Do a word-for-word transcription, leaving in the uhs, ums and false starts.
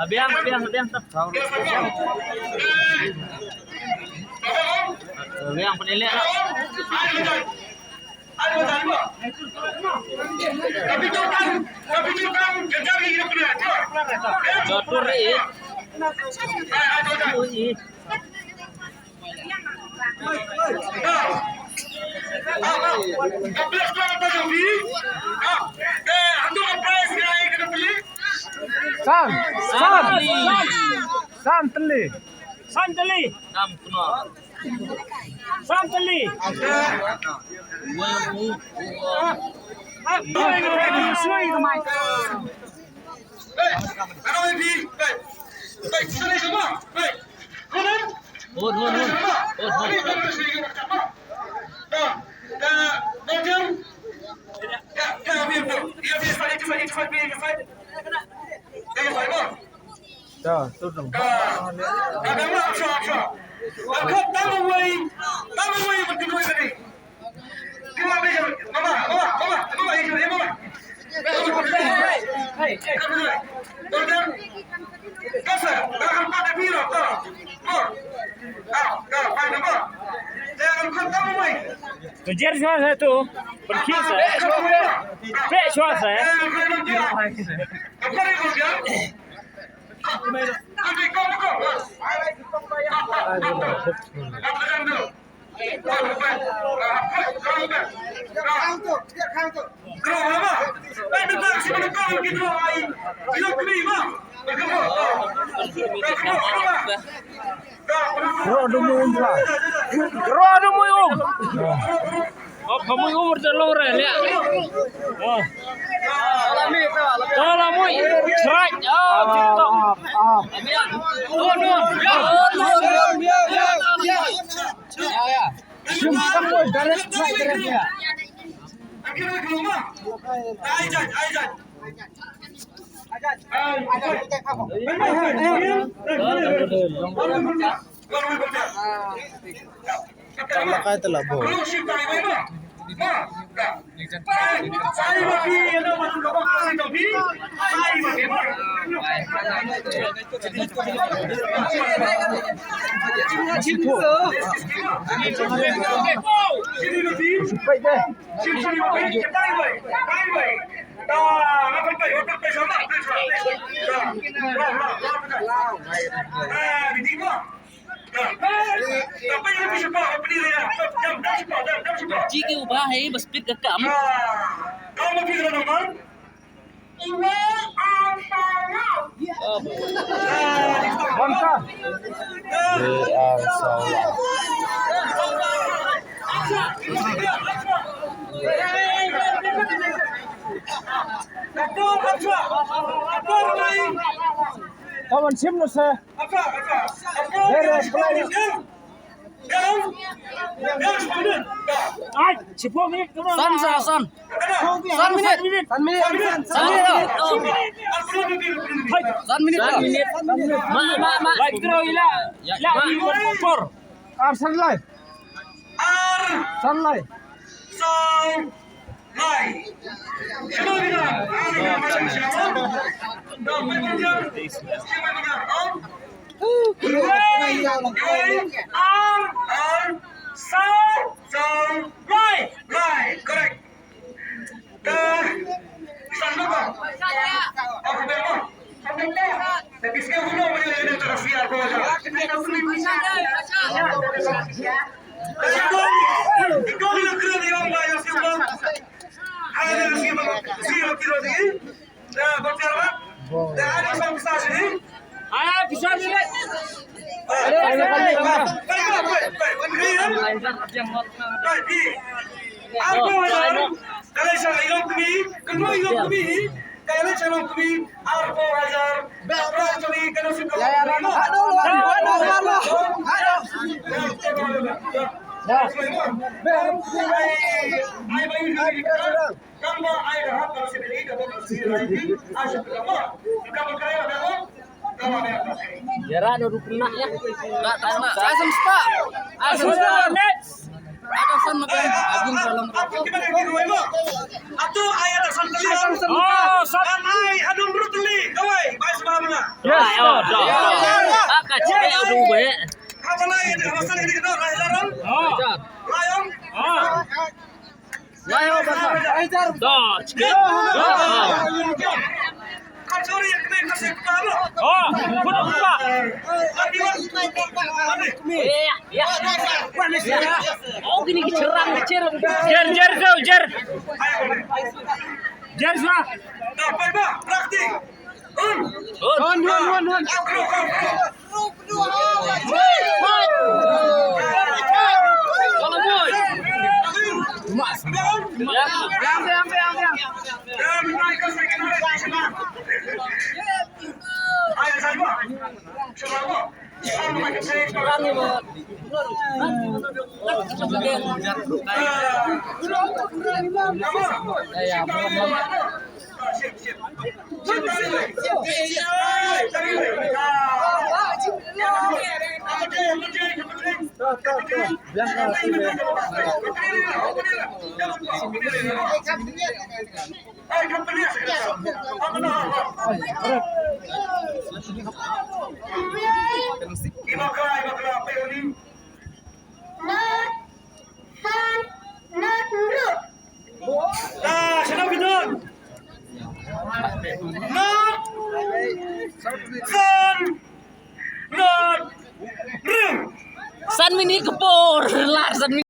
Biang, biang, biang. Biang, penyelek. Jotur ri. Ui. San, san, san tylli. San tylli. Sam kno. Sam tylli. Hon, hon, hon. Hon, hon. To jer shuwa sa to. Pyrkhing sa. Pyrkhing shuwa sa. Ro du mu um sa. Ro du mu um. Oh, kamu umur telur ya, lihat. Oh. Tolong, Mui. Serai. Oh, TikTok. Up, up. Oh, no. Ya, oh, no. Ya, ya. Sim tak boleh direct, direct, direct, ya. Ka la kai te la bo. Chipek deh. Ji ki uba hai, bas pit ka kam. Bangka. Come on, sim no se. Dere, play. Ai, sepuluh minit tu. San sa, san. San minit. San minit. San minit. San minit. Hai. San minit. San minit. Ma, ma, ma. Baik, terus ila. Ya, ma. Ila, ila, kor. Ar san lai. Ar. San lai. San. Lai. Shano bynta? Ar, ar, ar, ar, ar. Ar, ar, saw, saw, lai, lai. Correct. Ka, san no ko? Ar, ar, ar. Ka leit sha long kmie, ka leit sha long kmie, ka leit sha long kmie, arphew hajar, bad arphew kmie, Ïa ra na rukum na ïa. Asam sepa. Asam sepa. Next. Ada san makan. Abin dalam. Atu ayat asam tali. Oh, san. Ai hadun rutli. Kawai, bai sebelah mana? Yes. Aka cek udah baik. Apa lagi? Apa lagi kita? Rai larang. Oh. Rayong. Oh. Dah. Oh, kuda, kuda. Iya, iya. Oh, gini, cerang, cerang. Jer, jer, Zul, jer. Jer, Zul. Praktik. On, on, on, on. Not, san, not, ruh. Ah, shalom, Bidon. Not, san, not, ruh. San minit ka por, lar san minit.